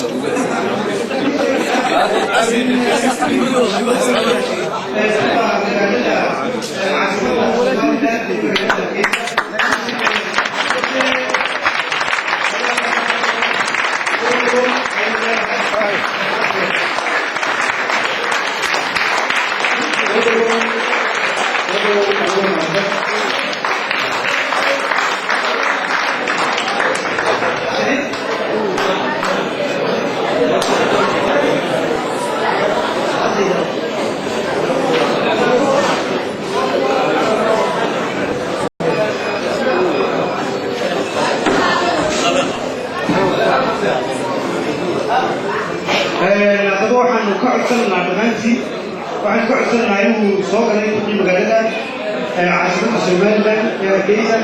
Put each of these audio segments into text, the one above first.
Duqa magaalada caasimadda Somaliland ee magaalada Hargeysa. Haddaba waxaanu ka codsanaynaa dhammaantiin, waxaanu ka codsanaynaa inuu soo galay duqii magaalada caasimadda Somaliland ee Hargeysa.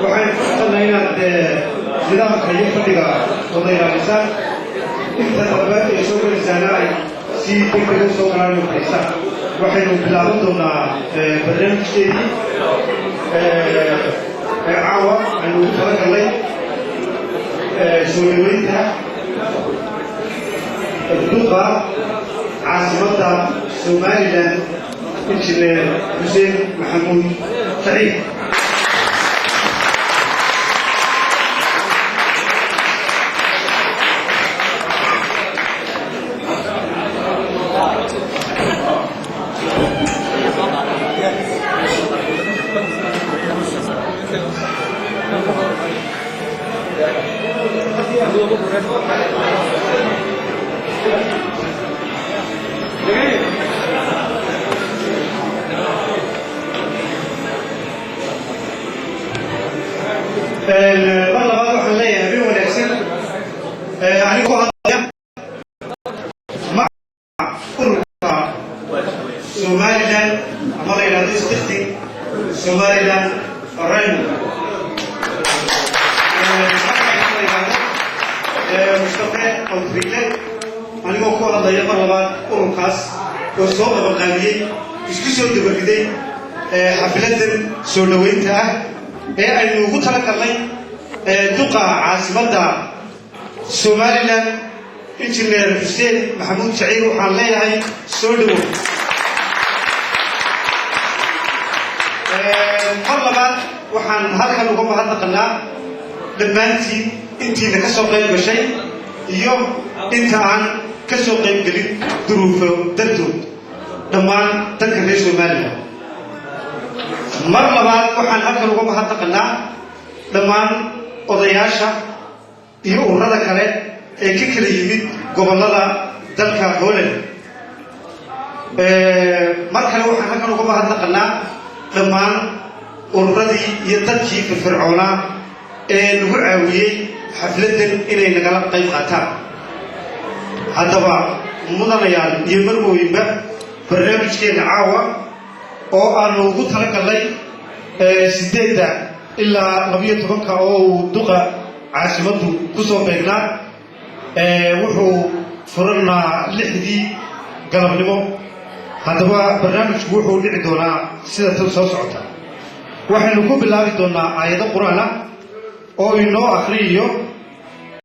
Waxaanu ka codsanaynaa inaad nidaamka iyo fadhiga wada ilaalisaan, inta dambe ay soo gelaysaana ay si degdega u soo galaan oo fadhiistaan. Waxaynu bilaaban doonaa barnaamijkeedii caawa aynu ugu talagalnay soo dhaweynta duqa caasimadda Somaliland, Injineer Xuseen Maxamuud Saciid. Mar labaad waxaan leeyahay habeen wanaagsan. Anigoo hadlaya maca ururka Somaliland ama la yidhahdo Stichting Somaliland Ren, la yidhahdo Mustafe Awtriile, anigoo ku hadlaya mar labaad ururkaas oo soo qabanqaabiyey, isku soo dabariday xafladan soo dhoweynta ah ee aynu ugu talagalnay duqa caasimadda Somaliland, Injineer Xuseen Maxamuud Jaciir, waxaan leeyahay soo dhowow. Mar labaad waxaan halkan uga mahadnaqanaa dhammaantiin intiina ka soo qayb gashay iyo inta aan ka soo qayb gelin duruufo dartood, dhammaan dadka reer Somaliland. Mar labaad waxaan halkan uga mahadnaqanaa dhammaan odayaasha iyo ururada kale ee ka kala yimid gobollada dalka Holland. Mar kale waxaan halkan uga mahadnaqanaa dhammaan ururadii iyo dadkii firfircoonaa ee nagu caawiyey xafladdan inay nagala qayb qaataan. Haddaba mudanayaal iyo marwooyinba, barnaamijkeena caawa oo aanu ugu talagalnay 8-da ilaa 12-ka oo uu duqa caasimaddu ku soo beegnaa, wuxuu furanaa 6-dii galabnimo. Haddaba barnaamijku wuxuu dhici doonaa sida tan soo socota. Waxaynu ku bilaabi doonaa aayado Qur-aan ah oo inoo akhriyayo